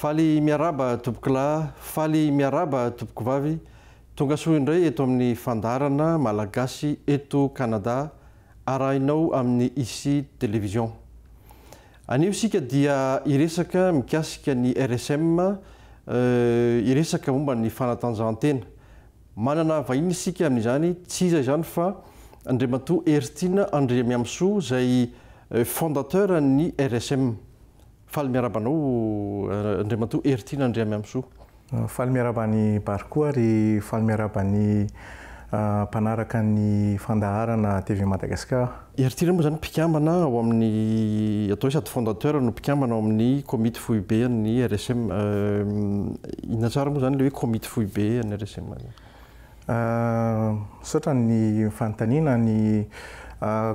Faly miarahaba tompokolahy, faly miarahaba tompokovavy, tongasoa indray eto amin'ny fandaharana Malagasy eto Canada arahinao amin'ny Ici Télévision. Anio isika dia hiresaka mikasika ny RSM, hiresaka momba ny fanatanjahantena. Manana vahiny isika amin'izany, tsy iza izany fa Andriamatoa Heritiana Andriamiamisoa izay fondateur ny RSM. Faly miarahaba anao Andriamatoa Heritiana Andriamiamisoa. Faly miarahaba an'i Bary koa ary faly miarahaba ny mpanaraka ny fandaharana TV Madagascar. Heritiana moa izany mpikambana ao amin'ny, atao hoe sady fondateur no mpikambana ao amin'ny komity foibe an'ny RSM. Inona tsara moa izany ilay hoe komity foibe an'ny RSM? Misaotra ny fanontaniana. Ny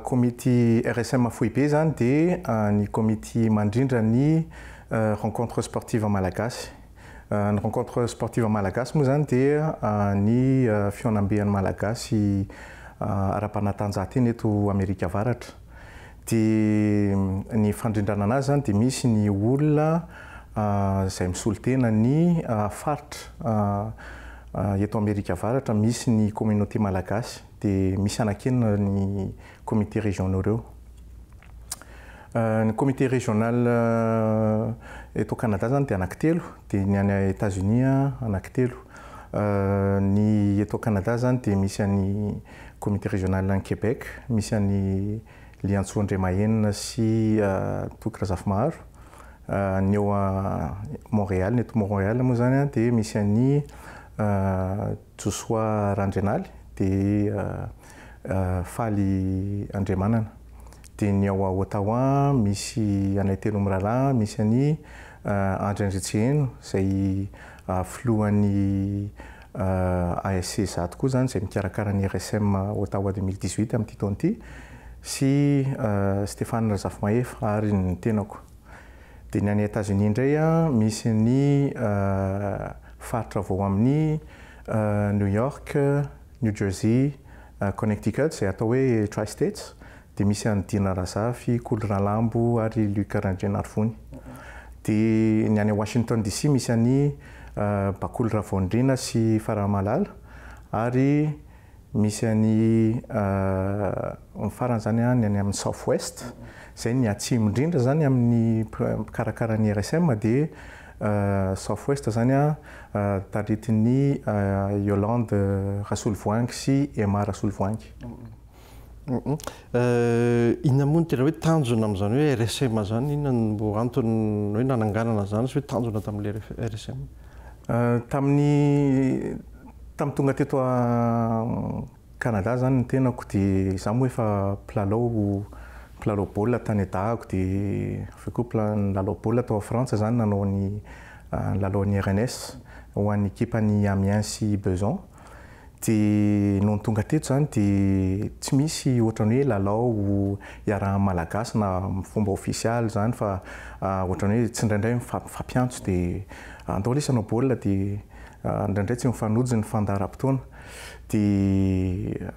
komity RSM foibe izany dia ny komity mandrindra ny rencontre sportive malagasy. Ny rencontre sportive malagasy moa izany dia ny fihaonamben'ny Malagasy ara-panatanjahantena eto Amerika Avaratra. Dia ny fandrindrana anazy izany dia misy ny olona izay misolo tena ny faritra eto Amerika Avaratra misy ny communauté malagasy dia misy anankenina ny comité régionaux ireo. Ny comité régional eto Canada izany dia anankitelo, dia ny any Etats-Unis anankitelo. Ny eto Canada izany dia misy an'ny comité régional any Québec, misy an'i Liantsoa Andriamahenina sy Toky Razafimaharo. Ny eo Montréal, ny eto Montréal moa izany dia misy an'i Josoa Randrianaly dia Faly Andriamanana. Dia ny ao Ottawa misy anay telo mirahalahy, misy an'i Andry Andriantsiheno izay filohan'ny ASC zato koa izany izay mikarakara ny RSM Ottawa 2018 amin'ity taona ity sy Stéphane Razafimahefa ary ny tenako. Dia ny any Etats-Unis indray misy ny faritra vao amin'ny New York, New Jersey, Connecticut izay atao hoe Tri-States, dia misy an'i Dina Razafy, Kolo Ralambo ary Luc Randrianarivony. Dia ny any Washington DC misy an'i Bakoly Ravaonirina sy Faramalala ary misy an'i ny farany izany ny any amin'ny South West, izay ny atsimo indrindra izany amin'ny mpikarakara ny RSM dia South West izany taritin'i Yolande Rasolovoahangy sy Emma Rasolovoahangy. Inona moa no tena hoe tanjona amin'izany hoe RSM izany? Inona no antony hoe nananganana izany sy hoe tanjona tamin'ilay RSM? Tamin'ny tamin'ny tonga teto Canada izany ny tenako dia izaho moa efa mpilalao mpilalao baolina tany Dago dia avy eo koa nilalao baolina tao Frantsa izany nanao ny nilalao ny RNS ho an'ny ekipan'i Amiens sy Besançon. Dia nony tonga teto izany dia tsy misy ohatran'ny hoe lalao iarahan'ny Malagasy na amin'ny fomba ofisialy izany fa ohatran'ny hoe tsindraindray mifampiantso dia andao lesy hanao baolina dia indraindray tsy mifanojo ny fandaharam-potoana. Dia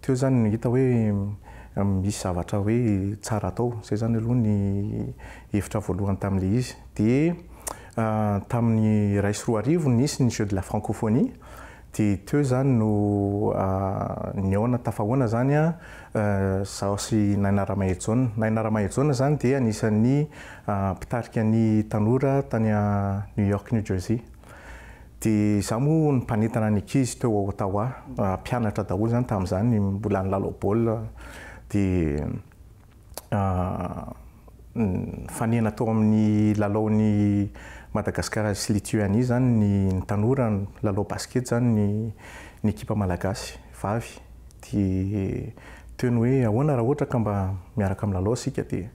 teo izany no hita hoe misy zavatra hoe tsara atao. Izay izany aloha ny hevitra voalohany tamin'ilay izy. Dia tamin'ny 2001 nisy ny Jeux de la francophonie. Dia teo izany no nihaona, tafahaona izany izaho sy Naina Ramaherijaona. Naina Ramaherijaona izany dia anisan'ny mpitarika ny tanora tany New York, New Jersey. Dia izaho moa no mpanentana ny ankizy teo ao Ottawa, mpianatra daholo izany tamin'izany, mbola nilalao baolina. Dia Nifanena tao amin'ny lalaon'i Madagasikara sy Lituanie izany ny tanora nilalao basket izany ny ny ekipa malagasy vavy. Dia teo ny hoe ahoana raha ohatra ka mba miaraka milalao isika dia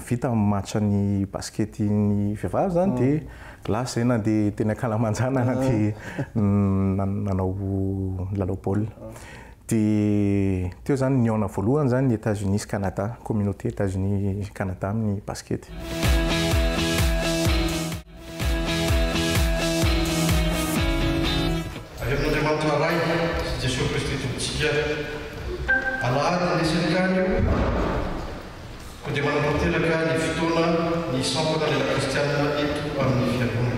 vita ny match ny basket ny vehivavy izany dia lasa izay nandeha teny ankalamanjana nandeha nanao nilalao baolina. Dia teo izany nihaona voalohany izany ny Etats-Unis sy Canada, communauté Etats-Unis sy Canada amin'ny basikety. Avy amin'Andriamanitra Ray sy Jesoa Kristy Tompontsika, Alahady ny SNK anio. Koa dia manatanteraka ny fotoana ny sampana lehilahy kristianina eto amin'ny fiangonana.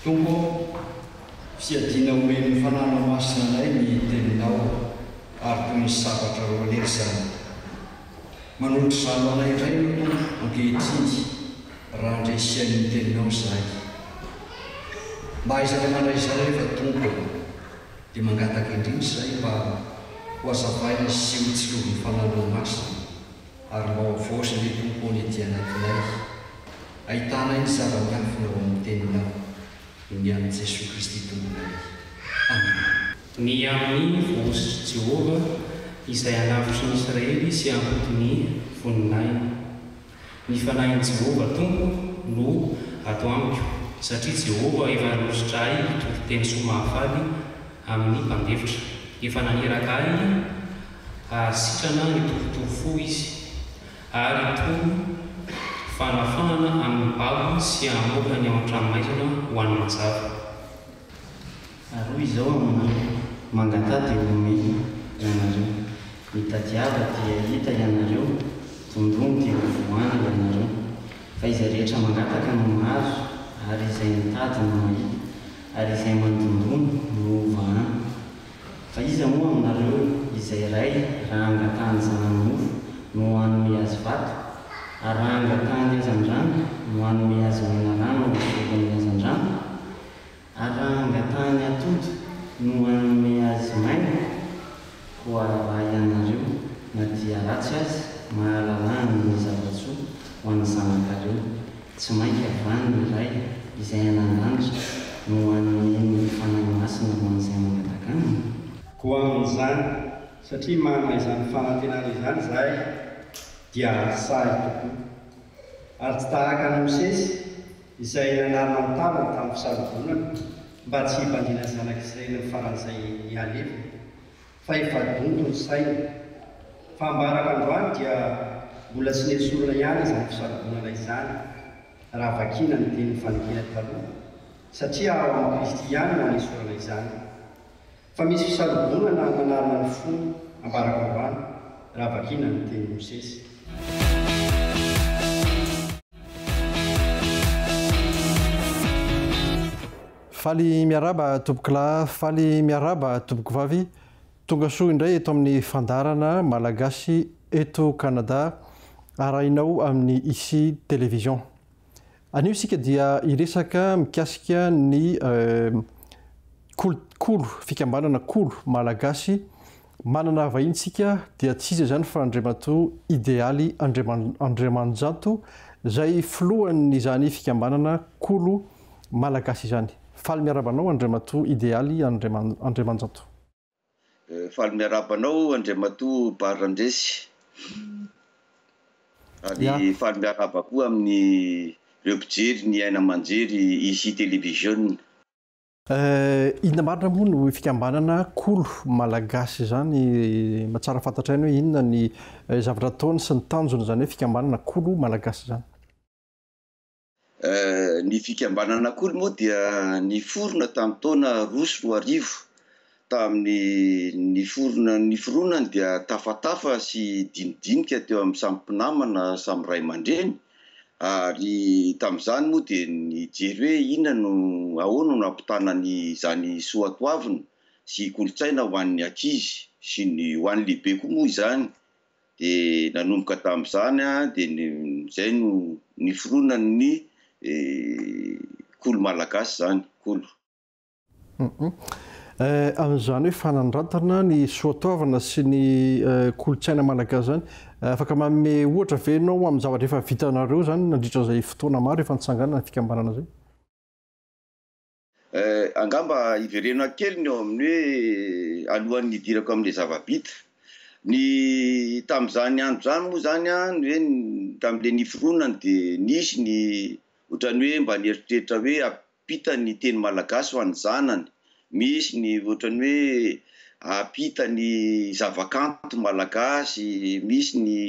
Tompo ô, fiadiana omen'ny Fanahinao Masina anay ny Teninao ary toy ny sabatra roa lela izany. Manolotra izany ho anay indray ianao Tompo ankehitriny raha handre sy hihaino ny Teninao izahay. Mba hahaizanay mandray izany anefa Tompo ô, dia mangataka indrindra izahay mba ho hazavaina sy ho tsilovin'ny Fanahinao Masina ary mba ho havaozina anie Tompo ô ny ety anatinay ahitanay ny zava-miafina ao amin'ny Teninao noho ny amin'i Jesoa Kristy Tomponay. Amena. Ny amin'ny voahositr'i Jehovah, izay hanavotry ny Israely sy hampody ny voninahiny. Ny fanahin'i Jehovah Tompo no ato amiko, satria Jehovah efa nanosotra ahy hitory teny soa mahafaly amin'ny mpandefitra. Efa naniraka ahy hahasitrana ny torotoro fo Izy, ary hitory fanafahana amin'ny babo sy hamoaka ny ao an-tranomaizina ho an'ny mazava. Ary hoy izao aminareo, Mangataha dia homena ianareo, mitadiava dia hahita ianareo, dondony dia hovohana ianareo. Fa izay rehetra mangataka no mahazo, ary izay mitady no mahita, ary izay mandondona no hovahana. Fa iza moa aminareo izay ray raha angatahan'ny zanany mofo no hanome azy vato? Ary raha angatahany hazandrano no hanome azy menarana ho solon'ny hazandrano? Ary raha angatahany atody no hanome azy maina? Koa raha ianareo, na dia ratsy aza, mahalala hanome zava-tsoa ho an'ny zanakareo, tsy mainka va ny Ray izay any an-danitra no hanome ny Fanahy Masina ho an'izay mangataka Aminy? Koa amin'izany, satria manana izany fanantenana izany izahay, dia sahy tokoa. Ary tsy tahaka an'i Mosesy, izay nanarina ny tavany tamin'ny fisalovonana, mba tsy hibandinan'ny zanak'Israely ny faran'izay nihalevona, fa efa donto ny sainy. Fa ambarako androany dia mbola tsy nesorina ihany izany fisalovonana izany, raha vakiana ny tenin'ny fanekena taloha, satria ao amin'i Kristy ihany no anesorana izany. Fa misy fisalobonana nanarina ny fo ambarako androany, raha vakiana ny tenin'i Mosesy. Faly miarahaba tompokolahy, faly miarahaba tompokovavy, tonga soa indray eto amin'ny fandaharana Malagasy eto Canada arahinao amin'ny Ici Télévision. Anio isika dia hiresaka mikasika ny kolo, fikambanana kolo malagasy manana vahiny isika dia tsy iza izany fa Andriamatoa Idealy Andriamanjato izay filohan'izany fikambanana kolo malagasy izany. Faly miarahaba anao Andriamatoa Idealy Andriamanjato. Faly miarahaba anao Andriamatoa Bary Randresy. Ary faly miarahaba koa amin'ireo mpijery ny haino aman-jery Ici Télévision. Inona marina moa no fikambanana Kolo Malagasy izany? Mba tsara fantatra ihany hoe inona ny zavatra ataony sy ny tanjony izany hoe fikambanana Kolo Malagasy izany. Ny fikambanana Kolo moa dia niforona tamin'ny taona 2002. Tamin'ny niforona niforonany dia tafatafa sy dinidinika teo amin'ny samy mpinamana samy ray aman-dreny. Ary tamin'izany moa dia nijery hoe inona no, ahoana no hampitana ny izany soatoavina sy kolontsaina ho an'ny ankizy sy ny ho an'ny lehibe koa moa izany. Dia nanomboka tamin'izany dia izay no niforonan'ny kolo malagasy izany, kolo. Amin'izany hoe fanandratana ny soatoavina sy ny kolontsaina malagasy izany, afaka manome ohatra ve ianao amin'ny zavatra efa vitanareo izany nandritra izay fotoana maro efa nitsanganana ny fikambanana izay? Angamba hiverenako kely ny eo amin'ny hoe alohan'ny hidirako amin'ilay zava-bita. Ny tamin'izany andro izany moa izany an, ny hoe tamin'ilay niforonany dia nisy ny ohatran'ny hoe mba nieritreritra hoe Hampita ny teny malagasy ho an'ny zanany, misy ny ohatran'ny hoe hampita ny zavakanto malagasy, misy ny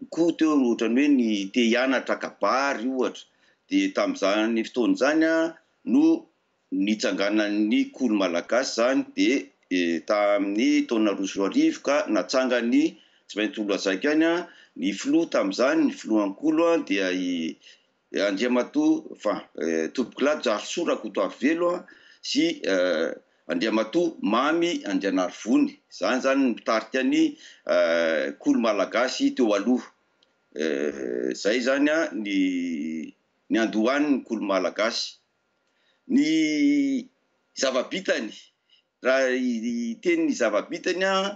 koa teo ohatran'ny hoe ny te hianatra kabary ohatra, dia tamin'izany fotoana izany no nitsanganan'ny kolo malagasy izany dia tamin'ny taona 2002 ka natsangan'ny, tsy maintsy ho lazaiko ihany, ny filoha tamin'izany, ny filohan'ny kolo dia i Andriamatoa enfin Tompokolahy Jarisoa Rakotoarivelo sy Andriamatoa Mamy Andrianarivony, izany izany ny mpitarika ny Kolo Malagasy teo aloha. Izay izany ny niandohan'ny Kolo Malagasy. Ny zava-bitany, raha hiteny ny zava-bitany aho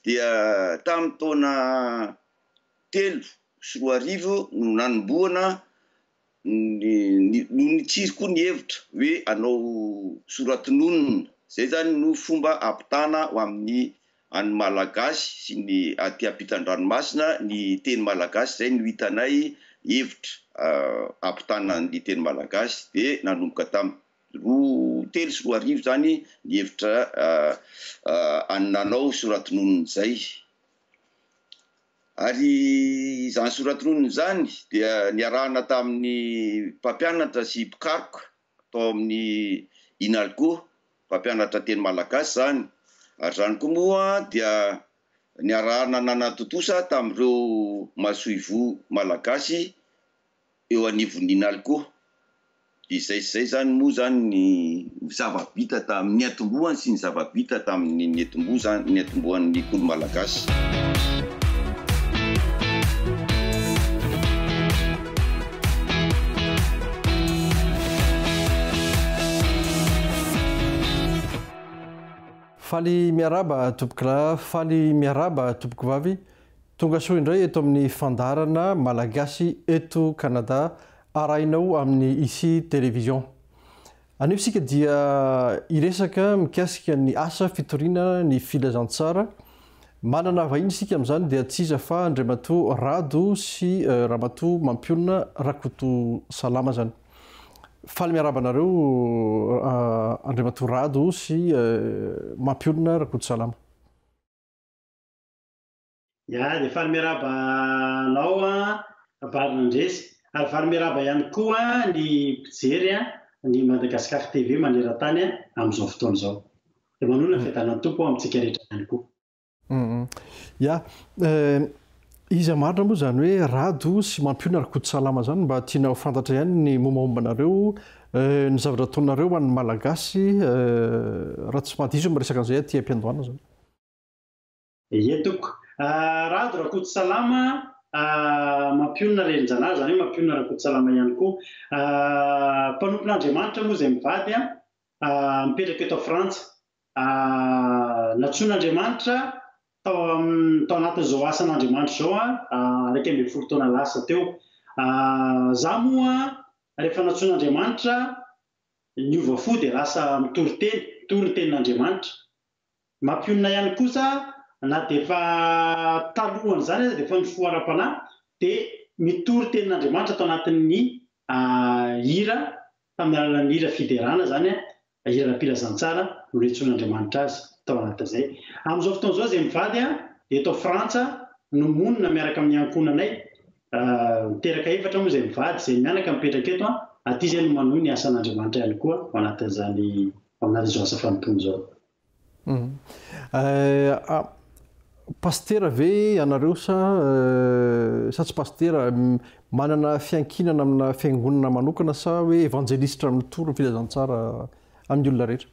dia tamin'ny taona 2003 no nanombohana ny no nitsiry koa ny hevitra hoe hanao soratononina, izay izany no fomba hampitana ho amin'ny an'ny Malagasy sy ny aty ampitan-dranomasina ny teny malagasy, izay no hitanay hevitra hampitana ny teny malagasy dia nanomboka tamin'ny roa 2003 izany ny hevitra nanao soratononina izay. Ary izany soratononina izany dia niarahana tamin'ny mpampianatra sy mpikaroka tao amin'ny Inalco, mpampianatra teny malagasy izany, ary izany koa moa dia niarahana nanatontosa tamin'ireo masoivoho malagasy eo anivon'ny Inalco. Dia izay sy izay izany moa izany ny zava-bita tamin'ny niatombohany sy ny zava-bita tamin'ny niatombohany niatombohan'ny kolo malagasy. Faly miarahaba tompokolahy, faly miarahaba tompokovavy. Tonga soa indray eto amin'ny fandaharana Malagasy eto Canada arahinao amin'ny Ici Télévision. Anio isika dia hiresaka mikasika ny asa fitoriana ny filazantsara. Manana vahiny isika amin'izany dia tsy iza fa Andriamatoa Rado sy Ramatoa Mampionona Rakotosalama izany. Faly miarahaba anareo Andriamatoa Rado sy Mampionona Rakotosalama. Ya, dia faly miarahaba anao Bary Nandresy, ary faly miarahaba ihany koa ny mpijery ny Madagascar TV maneran-tany amin'izao fotoana izao. Dia manonona ny fiadanan'ny Tompo amintsika rehetra ihany koa. Ya, iza marina moa izany hoe Rado sy Mampionona Rakotosalama izany? Mba tiana ho fantatra ihany ny mombamomba anareo, ny zavatra ataonareo ho an'ny Malagasy, raha tsy mahadiso miresaka an'izay aty am-piandohana izany. Ie tompoko. Rado Rakotosalama mampionona Reninjanahary, izany hoe mampionona Rakotosalama ihany koa. Mpanompon'Andriamanitra moa izay mivady, mipetraka eto Frantsa. Nantsoin'Andriamanitra tao tao anatin'izao asan'Andriamanitra izao 11 taona lasa teo. Izaho moa rehefa nantsoin'Andriamanitra niova fo dia lasa mitory teny, mitory ny tenin'Andriamanitra. Mampionona ihany kosa na dia efa talohan'izany aza dia efa nifoha ara-panahy dia mitory tenin'Andriamanitra tao anatin'ny hira tamin'ny alalan'ny hira fiderana izany. Hiram-pilazantsara no niantsoan'Andriamanitra azy tao anatin'izay. Amin'izao fotoana izao izay mivady dia eto Frantsa no monina miaraka amin'ny ankohonanay. Miteraka efatra moa izay mivady, izay mianaka mipetraka eto. Aty izay no manohy ny asan'Andriamanitra ihany koa ao anatin'izany ao anatin'izao asa fanompoana izao. Pasitera ve ianareo sa sa tsy pasitera? Manana fiankinana amina fiangonana manokana sa hoe evanjelistra mitory ny filazantsara amin'ny olona rehetra?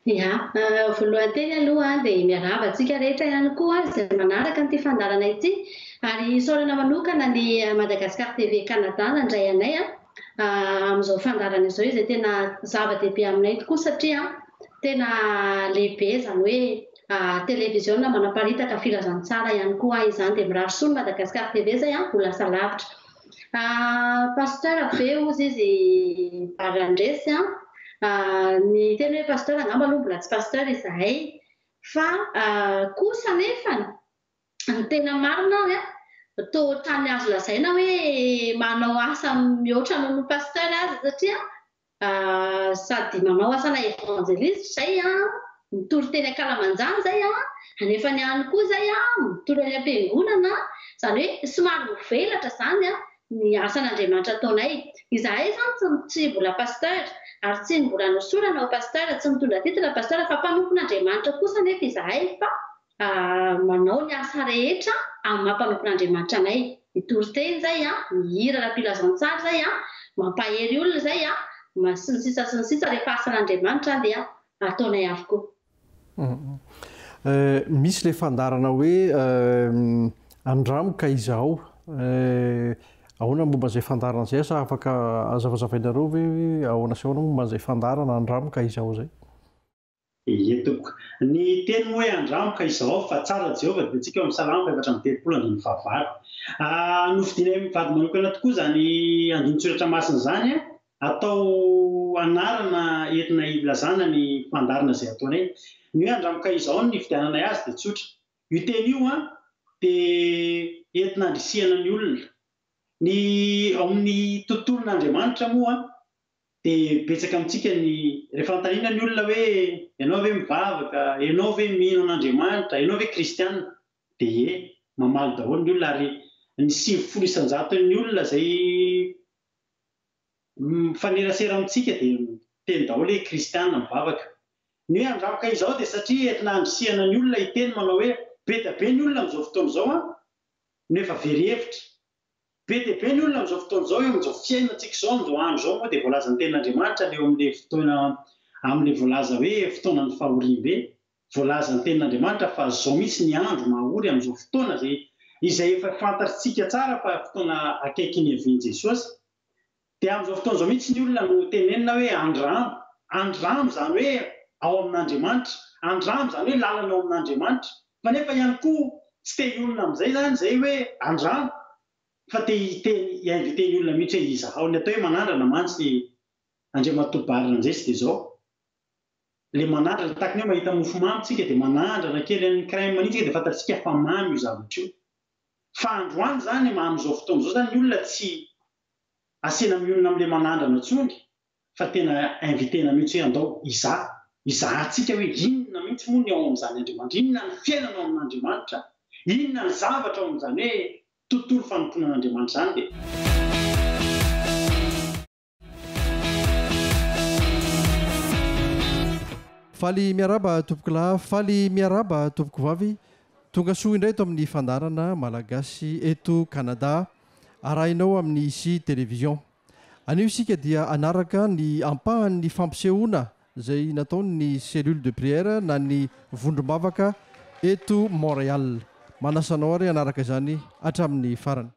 Ya, voalohany teny aloha dia miarahaba antsika rehetra ihany koa izay manaraka an'ity fandaharana ity ary isaorana manokana ny Madagascar TV Canada nandray anay amin'izao fandaharana izao izay tena zava-dehibe aminay tokoa satria tena lehibe izany hoe televiziona manaparitaka filazantsara ihany koa izany dia mirary soa ny Madagascar TV izay ho lasa lavitra. Pasteur ve hozy izy Barandresy an? Ny teny hoe pasteur angamba aloha mbola tsy pasteur izahay fa kosa anefany ny tena marina ary an, toa ohatran'ny azo lazaina hoe manao asa mihoatra noho ny pasteur aza satria sady manao asana evanjelista izay an, mitory teny ankalamanjana izay an, anefany ihany koa izay an, mitory any am-piangonana, izany hoe somary mivelatra izany an ny asan'Andriamanitra ataonay. Izahay izany tsy tsy mbola pasteur ary tsy mbola nosorana ho pasteur, tsy mitondra titre pasteur fa mpanompon'Andriamanitra kosa anefa izahay fa manao ny asa rehetra amin'ny maha mpanompon'Andriamanitra anay. Mitory teny izay an, mihira ara-pilazantsara izay an, mampahery olona izay an, sy ny sisa sy ny sisa Rehefa asan'Andriamanitra dia ataonay avokoa. Misy ilay fandaharana hoe andramo ka izahao. Ahoana ny momba izay fandaharana izay? Asa afaka azavazavainareo ve hoe ahoana sy ahoana momba an'izay fandaharana andramo ka izahao izay? Ie tompoko. Ny teny moa hoe andramo ka izahao fa tsara Jehovah dia hitantsika ao amin'ny Salamo faha-34 andininy fahavalo. Nofidinay mivady manokana tokoa izany andinin-tsoratra masina izany atao anarana entina hilazana ny fandaharana izay ataonay. Ny hoe andramo ka izahao no nifidiananay azy dia tsotra. Io teny io dia entina handrisihana ny olona. Ny ao amin'ny tontolon'Andriamanitra moa Dia betsaka amintsika ny, rehefa anontaniana ny olona hoe ianao ve mivavaka, ianao ve mino an'Andriamanitra, ianao ve kristiana? Dia ie, mamaly daholo ny olona ary ny 90 isan-jaton'ny olona izay mifanerasera amintsika dia miteny daholo hoe kristiana, mivavaka. Ny hoe andramoka izao dia satria entina handrisihana ny olona hiteny manao hoe be dia be ny olona amin'izao fotoana izao an, no efa very hevitra. Be dia be ny olona amin'izao fotoana izao, eo amin'izao fiainantsika izao, amin'izao andro izao moa dia voalazan'ny tenin'Andriamanitra ilay eo amin'ilay fotoana, amin'ilay voalaza hoe fotoanan'ny fahoriambe, voalazan'ny tenin'Andriamanitra fa izao mihitsy ny andro mahory amin'izao fotoana izay izay efa fantatrtsika tsara fa fotoana akaiky ny niavian'i Jesosy. Dia amin'izao fotoana izao mihitsy ny olona no tenenina hoe andramo, andramo izany hoe ao amin'Andriamanitra, andramo izany hoe lalana ao amin'Andriamanitra. Fa nefa ihany koa tsy te hionona amin'izay izany izay hoe andramo fa te hiteny hi-inviter ny olona mihitsy hoe izahao. Ny atao hoe manandrana mantsy Andriamatoa Bary Ranjesy dia izao, ilay manandrana, tahaka ny hoe mahita mofomamy tsika dia manandrana kely an'ny crème iny tsika dia fantatsika fa mamy io zavatra io. Fa androany izany amin'izao fotoana izao izany ny olona tsy asiana mionona amin'ilay manandrana intsony fa tena inviter-na mihitsy hoe andao hizaha, hizahantsika hoe inona mihitsy moa ny ao amin'izany Andriamanitra, inona ny fiainana ao amin'Andriamanitra, inona ny zavatra ao amin'izany hoe tontolo fanompoana an'Andriamanitra izany dia. Faly miarahaba tompokolahy, faly miarahaba tompokovavy, tonga soa indray eto amin'ny fandaharana Malagasy eto Canada, arahinao amin'ny Ici Télévision. Anio isika dia hanaraka ny ampahan'ny fampisehoana izay nataon'ny Cellule de prière na ny vondrom-bavaka eto Montréal. Manasa anao ary hanaraka izany hatramin'ny farany.